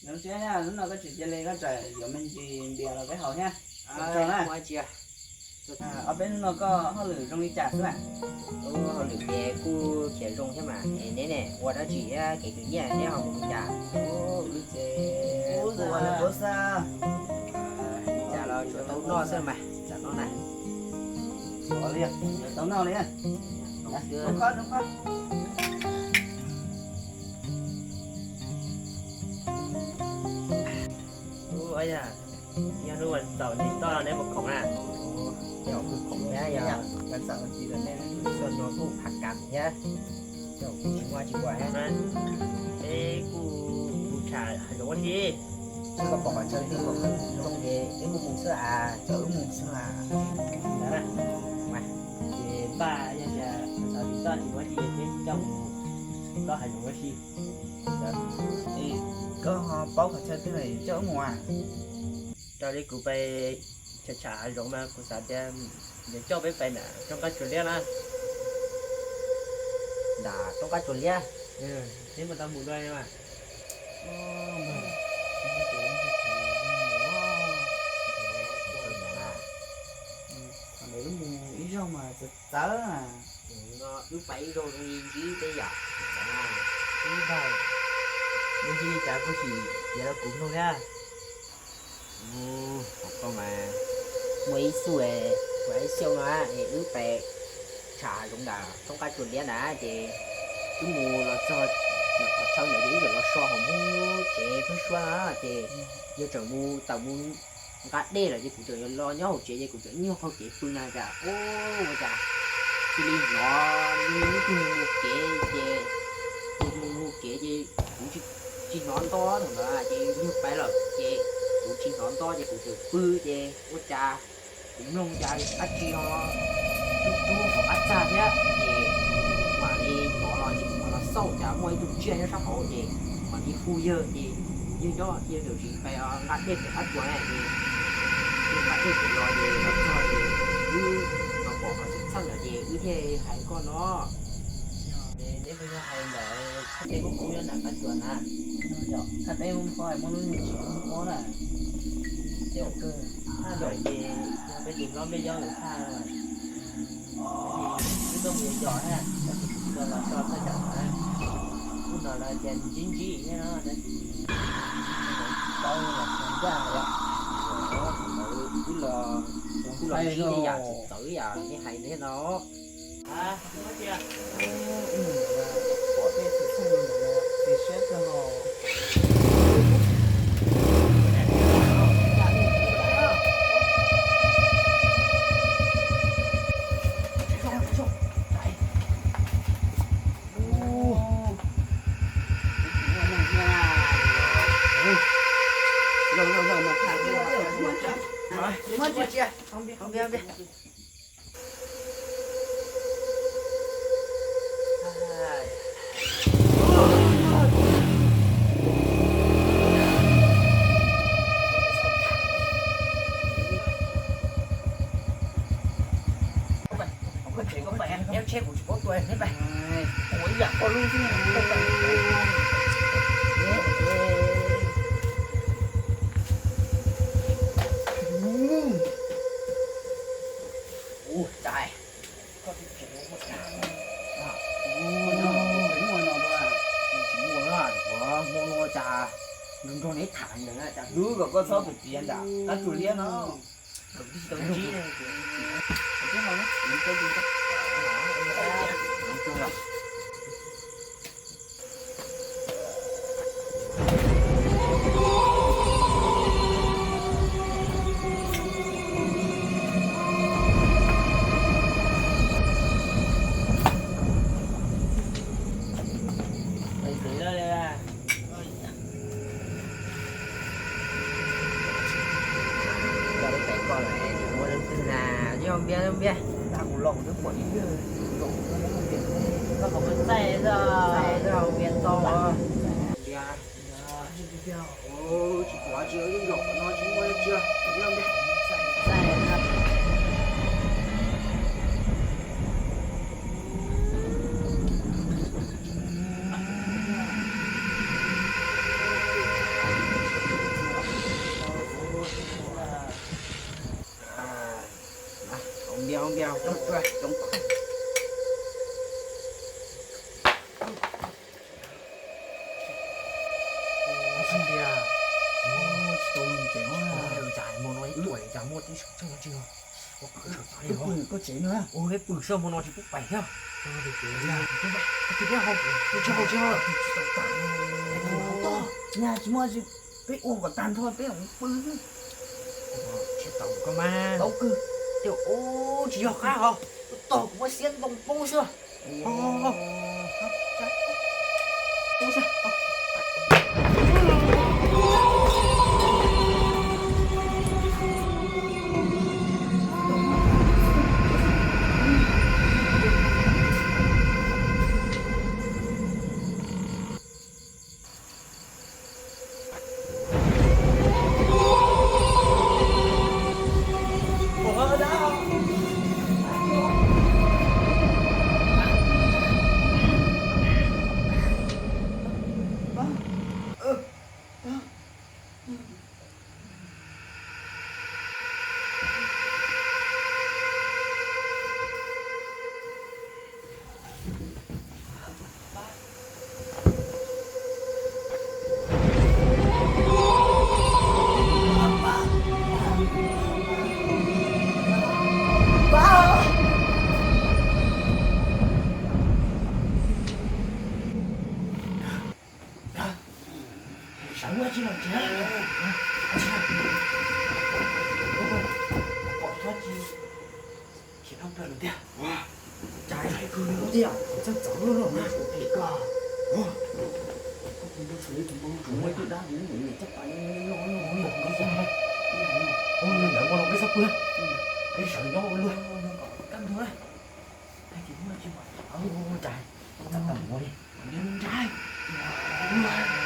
Zoo siab na, hnub no koj tsis cia li koj tseem yuav me ntsis npias los peb haus thiab. Ua tsaug na. Ob peb hnub no koj hauj lwm zoo li cas xwb na? Hauj lwm ces kuj txias zoo thiab mas. Neb ne, ua dab tsi thiab kev khwv nyiaj neb ho mus li cas? Wb ces kuj ua li qub xwb. Cas los tsuas tau noj xwb mas, tsam no na. Tau noj li. Yog hnub vas xaum neb toj neb puas khoom na? Yog kuj khoom thiab, yog vas xaum no kuj phav kam thiab. Yog kuj tsis muaj tsis ua thiab. Peb kuj mus tsham hav zoov ua si. Tsis koj pom qhov chaw twg zoo ces peb kuj mus xwb as, coj wb mus xwb as. Ces npaj yog tias vas xaum tsis toj tsis muaj tsis peb coj mus plob hav zoov ua si. Koj ho paub qhov chaw twg coj wb mus as? Raws li kuv pais tsham tsham hav zoov mas kuv xav tias yuav coj peb pais nram roob qab tsuas liab na. Nram roob qab tsuas liab. Peb mus tau mus dua mas. Thaum ntawd wb mus ib zaug mas txawv txawv. No wb pais ib zaug zoo li ntsib tej yam txawv na. Wb pais, ntsib li cas kuj tsis piav rau kuv mloog thiab. Ub, hauv koj mas muaj ib xub, muaj ib xyoo no es wb pais tsham zoov nram roob qab tsuas liab na ces wb mus los txog qhov chaw ntawd ces wb txawm los so hauv Hmoob tsev pheeb suab na ces yawg tseem mus tawm mus nqa dej lawm ces kuv txawm los nyob hauv tsev ces kuv txawm nyuag qaug kev pw na cas ub ua cas cia li hnov ib tug mus kev ces tus mus mus kev ces kuv tsis hnov nto thaum ntawd ces yawg pais lawm ces kuv tsis hnov nto ces kuv txawm pw ces ua cas kuv mloog cas dab tsi ho rub rub hauv qab txaj thiab ces mam li hnov los ces kuv mam los xauj cas muaj ib tug tsiaj nyob sab hauv ces mam li hu yawg ces yawg nyob yawg txawm tsis pais nqa dej pem qab tsuas na ces yawg nqa dej pem los ces los txog ces wb los pom qhov xwm txheej lawm ces wb thiaj hais koj no. Neb puas yog hais ntawm thaj teb kub kub nyob nram qab tsuas na? Thaj teb kub kub muaj lub niag tsev kub kub na. Ces thaj ntawd ces yog peb tus hlob Npliaj Yob lawv thaj. Wb tuaj mus yos na, tab sis kuv tsis tau los so thaj tsam no na. Kuj hnov lawv tias ntsib ntsib thiab no, tab sis tsis paub los so ncaj lawm. Wb los, kuj los ntsib tej yam txawv ib yam nej hais thiab no. Pom tej tus txheej ntawd ces siab kawg nkaus. Muab tsis cia, Ua cas koj tsis tseem ua cas? Ua no, ua no, ua no cas nrog neb tham ntawd na, cas hlub kom koj txhob piav ntawm qab tsuas liab no. Ua leej twg na, yog npias npias. Tag kuv los kuv twb pom ib yawg zaum no, koj qhov muag txaij xwb, txaij xwb npias tau. Npias, tsis pom tsis zaum no tsis muaj tsia, yog npias. Coob, coob. Tsis tau lub tsev, cas hmo no ib tuam cas muaj tib tshaj tsis. Ua pw koj tsev no, ua peb pw sab hmo no tsis pub pais thiab. Tsis pub pais, tsis pub pais. Nyaj tsis muaj, peb ua kom tag nrho peb mam pw. Tsis tau koj mas. Tau kawg. Tej ua tsis yog qab hos, tog kuv muab xiab ntoo poob xwb. Sawv ua tsis los tsis, pom tsis, tsis tau plaws lawm tiag. Cas ib kawg li tiag, txawj txawv luaj luaj na. Phem koj. Tus npau suav li tus npau suav muaj ib tug dab li niam caj pas no no no. Ua li ntawd ua los peb txhob pw, peb sawv nyob ua luaj. Kaj ntug na. Tag kis muaj tsis pom. Ua cas txawm tawm mus li. Nyob nrab. Ua, nyob nrab.